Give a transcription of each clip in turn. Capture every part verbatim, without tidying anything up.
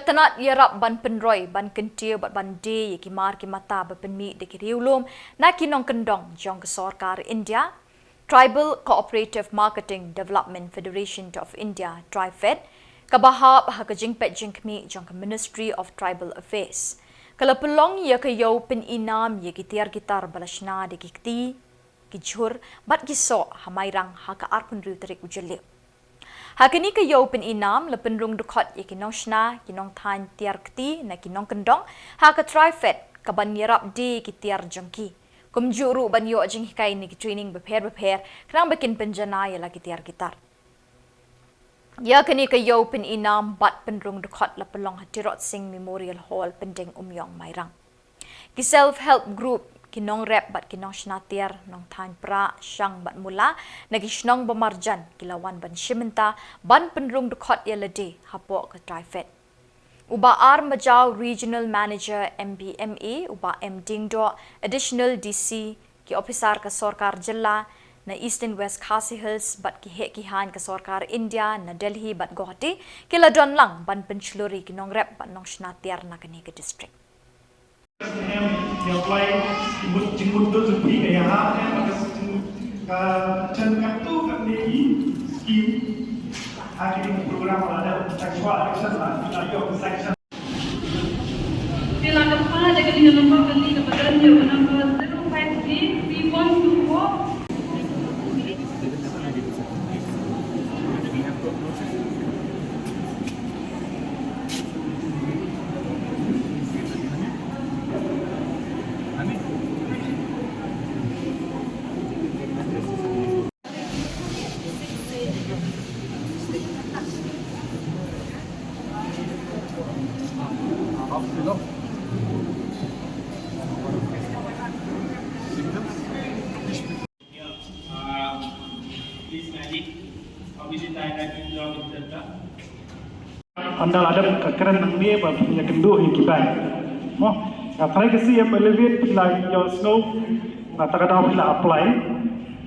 Tnat ïarap ban pynroi, ban kyntiew bad ban die ïa ki mar ki mata ba pynmih da ki riewlum na ki nongkyndong jong ka sorkar India, Tribal Cooperative Marketing Development Federation of India, TRIFED, kaba hap ha ka jingpeit jingkhmih jong ka Ministry of Tribal Affairs, ka la pynlong ïa ka ïew pynïnam ïa ki tiar ki tar ba la shna da ki kti, ki jhur bad ki soh ha Mairang ha ka arphew hynriew tarik u Jylliew. Ha kane ka ïew pynïnam la pynrung dkhot ïa ki nongshna, ki nongthaiñ tiar kti na ki nongkyndong ha ka TRIFED, kaban ïarap die ki tiar jong ki, kumjuh ruh ban ïoh jinghikai na ki training bapher bapher khnang ba kin pynjanai ïa la ki tiar ki tar. Ïa kane ka ïew pynïnam bad pynrung dkhot la pynlong ha Tirot Sing Memorial Hall, Pyndengumiong, Mairang. Ki self help group, ki nongrep bad ki nongshna tiar, nongthaiñ pra, shang bad mula na ki shnong ba marjan ki la wan ban shim bynta ban pynrung dkhot ïa lade hapoh ka TRIFED. U Bah R Majaw, Regional Manager MBMA, u Bah M Diengdoh, Additional DC, ki ophisar ka sorkar jylla na Eastern West Khasi Hills bad ki heh ki haiñ ka sorkar India na Delhi bad Guwahati ki la don lang ban pynshlur ïa ki nongrep bad nongshna tiar na kane ka district. Em, ki apply, ki mut, jingmut tu tu pi ka ya ha, em, ka jingmut, ka chen ka tu ka ni ki scheme, ha ki ding program la da, ka chwa election la, ki la yok sanction. Te la ka pa da ka ding number ka ni ka ba don ïa ka number zero five three three one two four. Ynda la dep ka kren nangne ba phin ïakynduh ïa ki bank. Mo, nga tharai ka C M Elevate phi la ïohsngew, na kata ka daw phi la apply.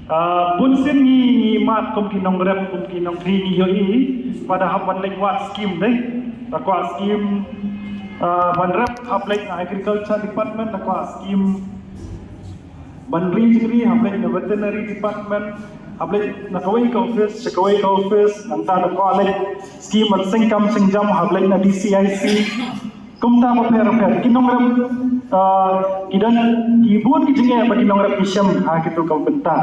Ah, bun sien ngi, ngi mad kum ki nongrep, kum ki nongkti ngi ïohi ba da hap ban leit wad scheme de. Da kwah scheme, ah, ban rep hap leit na Agriculture Department, da kwah scheme ban ri jingri hap leit na Veterinary Department, hap leit na kawei ka office sha kawei ka office, nangta da kwah leit scheme ban seng kam seng jam hap leit na D C I C. Kumta bapher bapher ki nongrep, ah, ki don, ki bun ki jingeh ba ki nongrep ki shem ha kito ki bynta.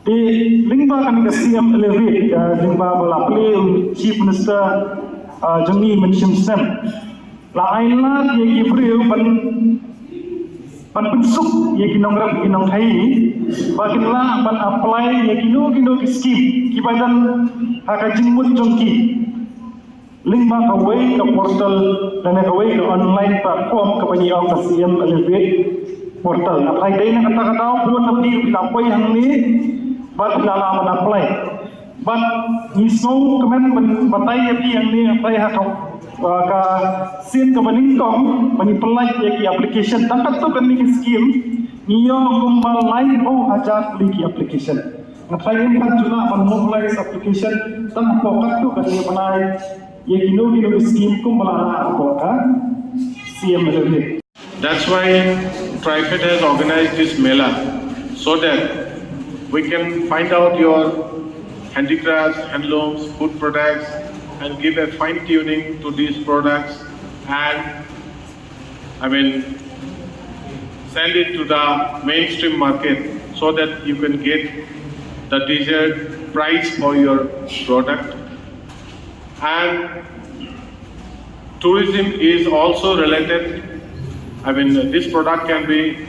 Te lyngba kane ka C M Elevate, ah, lyngba ba la plie u Chief Minister, ah, jong ngi mynshem snem, la ai lad ïa ki briew ban, ban pynsuk ïa ki nongrep ki nongkhaii ba kin lah ban apply ïa kino kino ki scheme kiba don ha ka jingmut jong ki. Lyngba kawei ka portal lane kawei ka online platform kaba ngi ong ka C M Elevate portal. Nga tharai dei na kata ka daw bun na phi phi la poi hangne bad phi la lah ban apply. Bad ngi sngewkmen ban batai ïa phi hangne, nga tharai ha ka, ka sien kaba nyngkong ba ngi pynlait ïa ki application tang katto katne ki scheme ngi ïoh kumba laiphew hajar tylli ki application. Nga tharai ngim pat ju lah ban mobilize application tang hapoh katto katne bnai ïa kino kino ki scheme kumba la lah hapoh ka C M Elevate. That's why TRIFED has organized this mela, so that we can find out your handicrafts, handlooms, food products, and give a fine tuning to these products, and, I mean, sell it to the mainstream market so that you can get the desired price for your product. And tourism is also related. I mean, this product can be,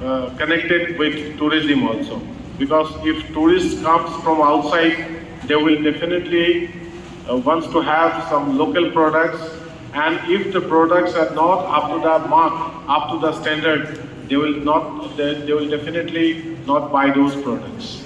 uh, connected with tourism also, because if tourists comes from outside, they will definitely, uh, wants to have some local products, and if the products are not up to the mark, up to the standard, they will not, they, they will definitely not buy those products.